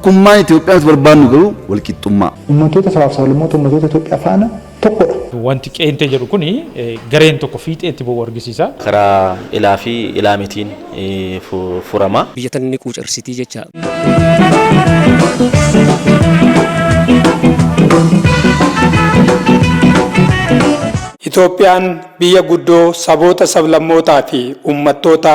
Tokkummaan Itoophiyaa nuti barbaannu garuu walqixxummaa. Uummattoota sabaaf sablammoota uummattoota Itoophiyaa faana tokkodha. Wanti qeentee jedhu kuni gareen tokko fiixeetti ba'u argisiisa. Karaa ilaa fi ilaametiin furama. Biyya tana ni quucarsitii jecha. Itoophiyaan biyya guddoo saboota, sablammootaa fi uummattoota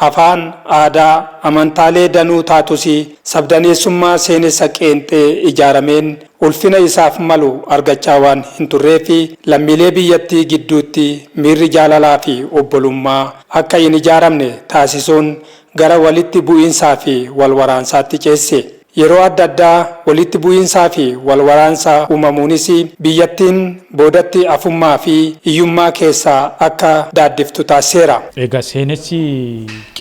afaan, aadaa, amantaalee danuu taatus sabdaneessummaa seenessa qeenxee ijaarameen ulfina isaaf malu argachaa waan hinturreef lammiilee biyyattii gidduutti miirri jaalalaa fi obbolummaa akka hin ijaaramne taasisuun gara walitti bu'iinsaa fi walwaraansaatti ceessise. Yeroo adda addaa walitti bu'iinsaa fi walwaraansa uumamuunis biyyattiin boodatti hafummaa fi hiyyummaa keessa akka daaddiftu taasiseera. Egaa seenessi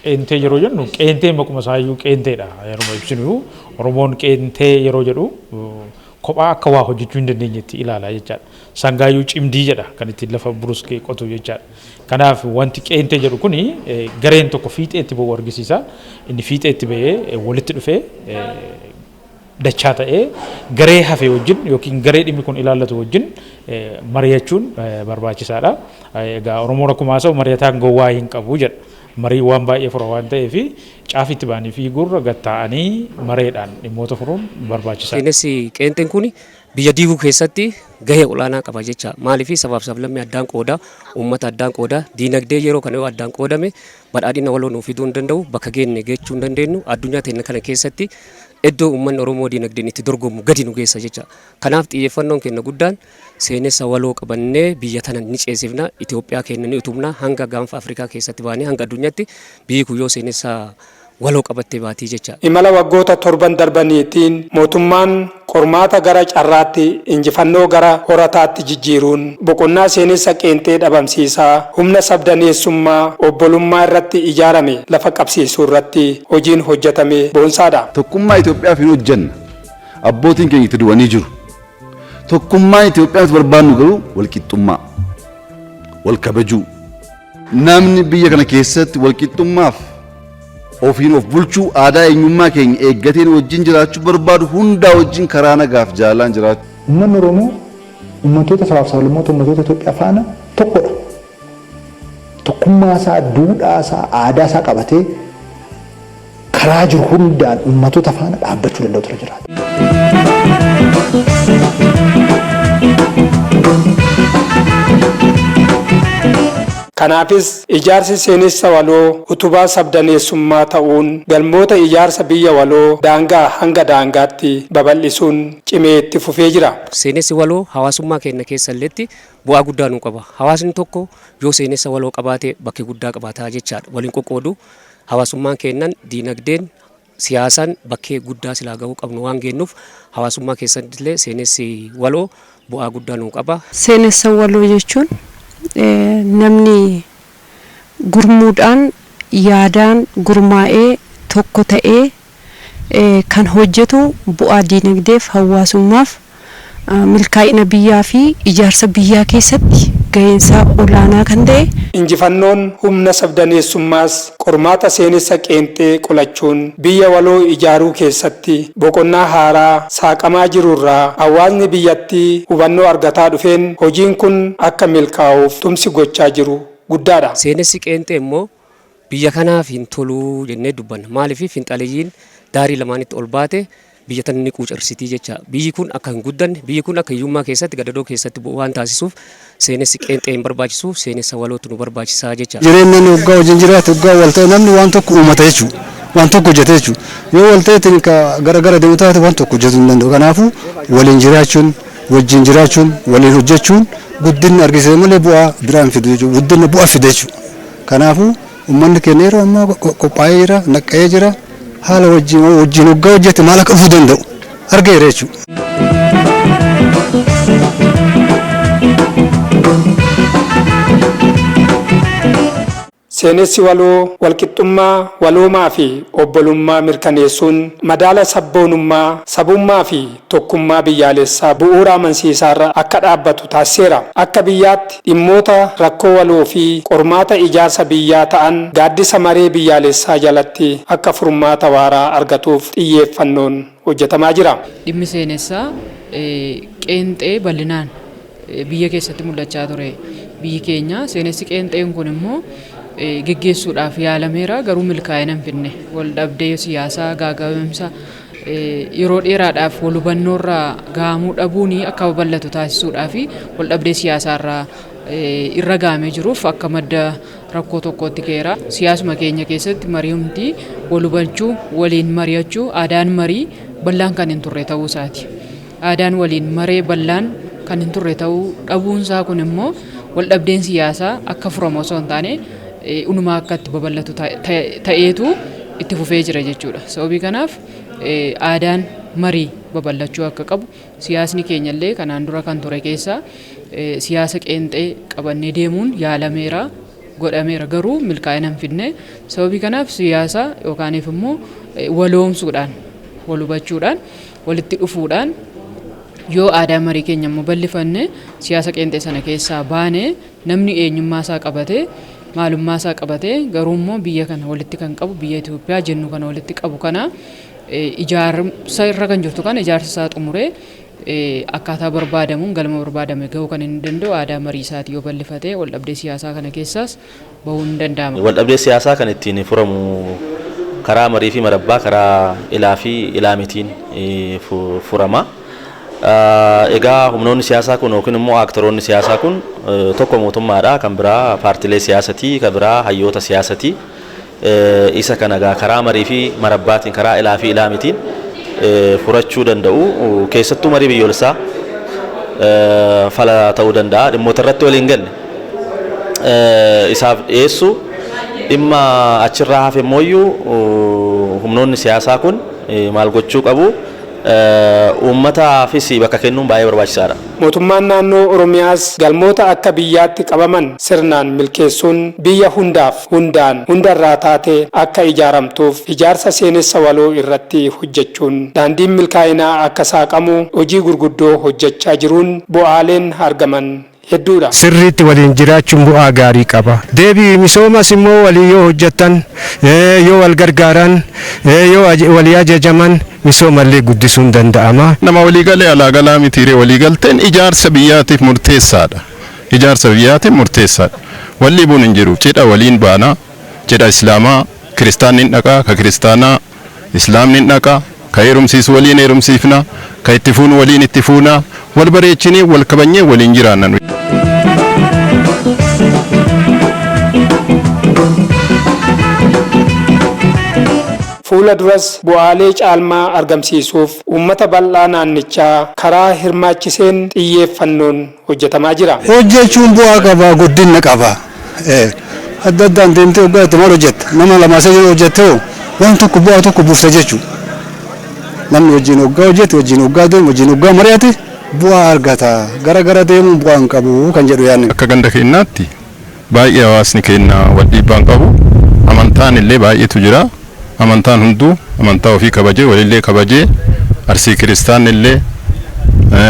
qeentee yeroo jennu qeenteen maquma isaayyuu qeenteedha. Yeroo ibsinu Oromoon qeentee yeroo jedhu kophaa akka waa hojjechuu hin dandeenyetti ilaala jechaadha. Sangaayyuu cimdii jedha kan ittiin lafa buruskee qotu jechaadha. Kanaaf wanti qeentee jedhu kuni gareen tokko fiixeetti ba'u argisiisa. Inni fiixeetti ba'ee walitti dhufee dachaa ta'ee garee hafe wajjin yookiin garee dhimmi kun ilaallatu wajjin mari'achuun barbaachisaadha. Egaa Oromoon akkuma haasa'u mari'ataan gowwaa hin qabu jedha. Marii waan baay'ee fura waan ta'eef caafitti ba'anii fiiguurra gad taa'anii mareedhaan dhimmoota furuun barbaachisaadha. Seenessi qeenxeen kun biyya diiguu keessatti gahee olaanaa qaba jecha. Maaliif sabaaf sablammii addaan qooda, uummata addaan qooda, diinagdee yeroo kana yoo addaan qoodame badhaadhina waloo nuuf fiduu hin danda'u, bakka geenne geechuu hin dandeenyu, addunyaa teenya kana keessatti iddoo uummanni Oromoo diinagdeen itti dorgomu gadi nu geessa jecha. Kanaaf xiyyeeffannoon keenya guddaan seenessa waloo qabannee biyya tana ni ceesifna, Itoophiyaa keenya ni utubna, hanga gaanfa Afrikaa keessatti baanee hanga addunyaatti biyyi kun yoo seenessa waloo qabattee baatii jecha. Imala waggoota torban darbaniitiin mootummaan qormaata gara carraatti, injifannoo gara horataatti jijjiiruun boqonnaa seenessa qeenxee dhabamsiisaa humna sabdaneessummaa obbolummaa irratti ijaarame lafa qabsiisuu irratti hojiin hojjetame boonsaadha. Tokkummaa Itoophiyaaf hin hojjenna. Abbootiin keenya itti du'anii jiru. Tokkummaan Itoophiyaa nuti barbaannu garuu walqixxummaa, wal kabajuu. Namni biyya kana keessatti walqixxummaaf ofiin of bulchuu aadaa eenyummaa keenya eeggateen wajjin jiraachuu barbaadu hundaa wajjin karaa nagaaf jaalalaan jiraachuu. Uummanni Oromoo uummattoota sabaaf sablammoota uummattoota Itoophiyaa faana tokkodha. Tokkummaa isaa, duudhaa isaa, aadaa isaa qabatee karaa jiru hundaan uummattoota faana dhaabbachuu danda'u ture jiraata. Kanaafis ijaarsi seenessa waloo utubaa sabdaneessummaa ta'uun galmoota ijaarsa biyya waloo daangaa hanga daangaatti babal'isuun cimee itti fufee jira. Seenessi waloo hawaasummaa keenya keessa illeetti bu'aa guddaa nuu qaba. Hawaasni tokko yoo seenessa waloo qabaate bakkee guddaa qabaata jechaadha. Waliin qoqqoodu hawaasummaan keenyan diinagdeen siyaasaan bakkee guddaa silaa gahuu qabnu waan geennuuf hawaasummaa keessatti illee seenessi waloo bu'aa guddaa nuu qaba. Seenessa waloo jechuun namni gurmuudhaan yaadaan gurmaa'ee tokko ta'ee kan hojjetu bu'aa diinagdeef, hawaasummaaf, milkaa'ina biyyaa fi ijaarsa biyyaa keessatti gaheensaa olaanaa kan ta'e. Injifannoon humna sabdaneessummaas qormaata seenessa qeenxee qolachuun biyya waloo ijaaruu keessatti boqonnaa haaraa saaqamaa jirurraa hawaasni biyyattii hubannoo argataa dhufeen hojiin kun akka milkaa'uuf tumsi gochaa jiru guddaadha. Seenessi qeenxee immoo biyya kanaaf hin tolu jennee dubbanna. Maaliif finxaaleyyiin daarii lamaanitti ol baate biyya tana ni quucarsitii jecha. Biyyi kun akka hin guddanne, biyyi kun akka hiyyummaa keessatti gadadoo keessatti bu'u waan taasisuuf seenessi qeenxee hin barbaachisu, seenessa walootu nu barbaachisaa jecha. Jireenya namni waggaa wajjin jiraate waggaa wal ta'e namni waan tokko uumata jechuudha. Waan tokko hojjeta jechuudha. Yoo wal ta'eetiin ka gara gara deemu taate waan tokko hojjetuu hin danda'u. Kanaafuu waliin jiraachuun, wajjin jiraachuun, waliin hojjechuun guddinna argisiisa malee bu'aa biraa hin fidu jechuudha. Guddinna bu'aa fida jechuudha. Kanaafuu uummanni keenya yeroo ammaa qophaa'ee jira, naqqa'ee jira. Haala wajjin wajjin hoggaa hojjete maal akka dhufuu danda'u argeera jechuudha. Seenessi waloo walqixxummaa, waloomaa fi obbolummaa mirkaneessuun madaala sabboonummaa, sabummaa fi tokkummaa biyyaalessaa bu'uura amansiisaarra akka dhaabbatu taasiseera. Akka biyyaatti dhimmoota rakkoo waloo fi qormaata ijaarsa biyyaa ta'an gaaddisa maree biyyaalessaa jalatti akka furmaata waaraa argatuuf xiyyeeffannoon hojjetamaa jira. Dhimmi seenessaa qeenxee bal'inaan biyya keessatti mul'achaa ture. Biyyi keenya seenessi qeenxeen kun immoo geggeessuudhaaf yaalameera, garuu milkaa'ina hin fidne. Wal dhabdee siyaasaa, gaaga'amsa yeroo dheeraadhaaf wal hubannoorraa gahamuu dhabuun akka babal'atu taasisuudhaa fi wal dhabdee siyaasaarraa irra gahamee jiruuf akka madda rakkoo tokkootti ka'eera. Siyaasuma keenya keessatti mari'umti wal hubachuu, waliin mari'achuu, aadaan marii bal'aan kan hin turre ta'uu isaati. Aadaan waliin maree bal'aan kan hin turre ta'uu dhabuunsaa kun immoo wal dhabdeen siyaasaa akka furamu osoo hin taane unumaa akka itti babal'atu ta'eetu itti fufee jira jechuudha. Sababii kanaaf aadaan marii babal'achuu akka qabu, siyaasni keenya illee kanaan dura kan ture keessaa siyaasa qeenxee qabannee deemuun yaalameera, godhameera, garuu milkaa'ina hin fidne. Sababii kanaaf siyaasa yookaaniif immoo waloomsuudhaan, wal hubachuudhaan, walitti dhufuudhaan yoo aadaa marii keenya immoo bal'ifanne, siyaasa qeenxee sana keessaa baane, namni eenyummaa isaa qabatee, maalummaa isaa qabatee, garuu immoo biyya kana walitti kan qabu, biyya Itoophiyaa jennu kana walitti qabu kana, ijaarsa irra kan jirtu kana ijaarsa isaa xumuree akkaataa barbaadamuun galma barbaadame gahuu kan inni danda'u aadaa marii isaati yoo bal'ifatee, wal dhabdee siyaasaa kana keessaas bahuun ni danda'ama. Wal dhabdee siyaasaa kan ittiin furamu karaa marii fi marabbaa, karaa ilaa fi ilaamitiin furama. Egaa humnoonni siyaasaa kun yookiin immoo aktoroonni siyaasaa kun tokko mootummaadha, kan biraa paartilee siyaasatii, kan biraa hayyoota siyaasatii. Isa kana egaa karaa marii fi marabbaatiin, karaa ilaa fi ilaamitiin furachuu danda'u. Keessattuu marii biyyoolessaa fala ta'uu danda'a. Dhimmoota irratti waliin galle isaaf dhiyeessu, dhimma achirraa hafe immoo humnoonni siyaasaa kun maal gochuu qabu? Uummataafis bakka kennuun baay'ee barbaachisaadha. Mootummaan naannoo Oromiyaas galmoota akka biyyaatti qabaman sirnaan milkeessuun biyya hundaaf, hundaan, hundarraa taate akka ijaaramtuuf ijaarsa seenessa waloo irratti hojjechuun daandiin milkaa'inaa akka saaqamu hojii gurguddoo hojjechaa jiruun bu'aaleen argaman hedduudha. Sirriitti waliin jiraachuun bu'aa gaarii qaba. Deebii misoomas immoo walii yoo hojjetan, yoo wal gargaaran, yoo walii ajajaman, misoomallee guddisuun danda'ama. Nama waliigalee alaa galaa mitiiree, waliigalteen ijaarsa biyyaatiif murteessaadha. Ijaarsa biyyaatiif murteessaadha. Walli buun hin jiru. Cidha waliin baanaa, cidha Islaamaa kiristaanni hin dhaqaa, ka kiristaanaa Islaamni hin dhaqaa, ka heerumsiisu waliin heerumsiifna, ka itti fuunu waliin itti fuuna, wal bareechinee, wal kabajnee waliin jiraanna. Fuula duras bu'aalee caalmaa argamsiisuuf uummata bal'aa naannichaa karaa hirmaachiseen xiyyeeffannoon hojjetamaa jira. Hojjechuun bu'aa qaba, guddina qaba. Adda addaan deemtee waggaa itti maal hojjetta? Nama lama sadii hojjettee waan tokko bu'aa tokko buufta jechuudha. Namni wajjin waggaa hojjete, wajjin waggaa deemu, wajjin waggaa mari'ate bu'aa argata. Gara gara deemuun bu'aa hin qabu kan jedhu yaadni. Akka ganda keenyaatti baay'ee hawaasni keenya wal dhiibbaa hin qabu. Amantaan illee baay'eetu jira. Amantaan hunduu amantaa ofii kabajee, walillee kabajee, Arsii kiristaanni illee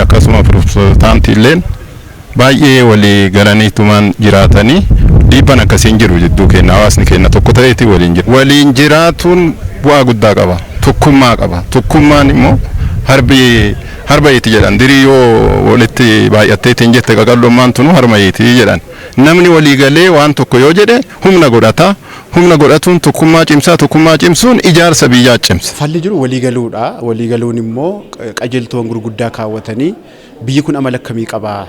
akkasuma Pirotestaantii illeen baay'ee walii galaniitumaan jiraatanii, dhiibbaan akkasii hin jiru jidduu keenya. Hawaasni keenya tokko ta'eeti waliin jira. Waliin jiraatuun bu'aa guddaa qaba. Tokkummaa qaba. Tokkummaan immoo harbi harba hiiti jedhan. Dirii yoo walitti baay'atteetiin jette, qaqal'ummaan tunu harma hiiti jedhan. Namni walii galee waan tokko yoo jedhe humna godhata. Humna godhatuun tokkummaa cimsaa, tokkummaa cimsuun ijaarsa biyyaa cimsa. Falli jiru walii galuudha. Walii galuun immoo qajeeltoowwan gurguddaa kaawwatanii, biyyi kun amala akkamii qabaa?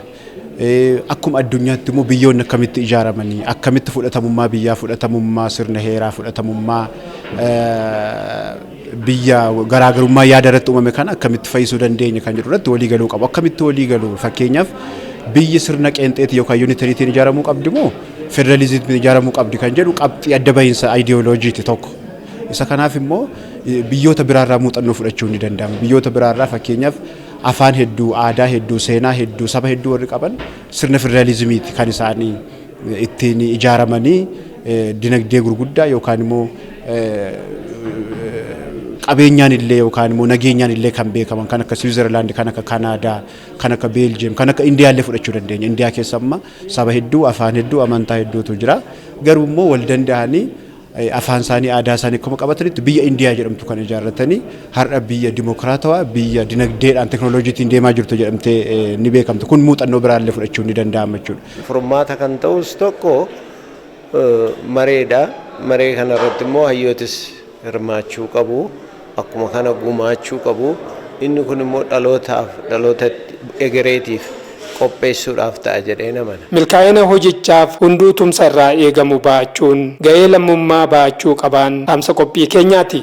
Akkuma addunyaatti immoo biyyoonni akkamitti ijaaramanii, akkamitti fudhatamummaa biyyaa, fudhatamummaa sirna heeraa, fudhatamummaa biyya, garaagarummaa yaada irratti uumame kana akkamitti fayyisuu dandeenya kan jedhu irratti walii galuu qabu. Akkamitti walii galuu? Fakkeenyaaf, biyyi sirna qeenxeetii yookaan unitary tiin ijaaramuu qabdi moo federalizimiin ijaaramuu qabdi kan jedhu qabxii adda bahiinsa ayidiyooloojiiti tokko. Isa kanaaf immoo biyyoota biraarraa muuxannoo fudhachuun ni danda'ama. Biyyoota biraarraa, fakkeenyaaf, afaan hedduu, aadaa hedduu, seenaa hedduu, saba hedduu warri qaban sirna federaalizimiiti kan isaanii ittiin ijaaramanii. Dinagdee gurguddaa yookaan immoo qabeenyaan illee yookaan immoo nageenyaan illee kan beekaman kan akka Siwiizerlaand, kan akka Kanaadaa, kan akka Beeljiyeem, kan akka Indiyaa illee fudhachuu dandeenya. Indiyaa keessa amma saba hedduu, afaan hedduu, amantaa hedduutu jira. Garuu immoo wal danda'anii afaan isaanii, aadaa isaanii akkuma qabatanitti biyya Indiyaa jedhamtu kan ijaarratanii har'a biyya dimokiraatawaa, biyya dinagdeedhaan teknooloojiitiin deemaa jirtu jedhamtee ni beekamtu. Kun muuxannoo biraallee fudhachuun ni danda'ama jechuudha. Furmaata kan ta'us tokko mareedha. Maree kanarratti immoo hayyootis hirmaachuu qabu. Akkuma kana gumaachuu qabu. Inni kun immoo dhalootaaf, dhaloota egereetiif qopheessuudhaaf ta'a jedhee namana. Milkaa'ina hojichaaf hunduu tumsa irraa eegamu ba'achuun ga'ee lammummaa ba'achuu qabaan dhaamsa qophii keenyaati.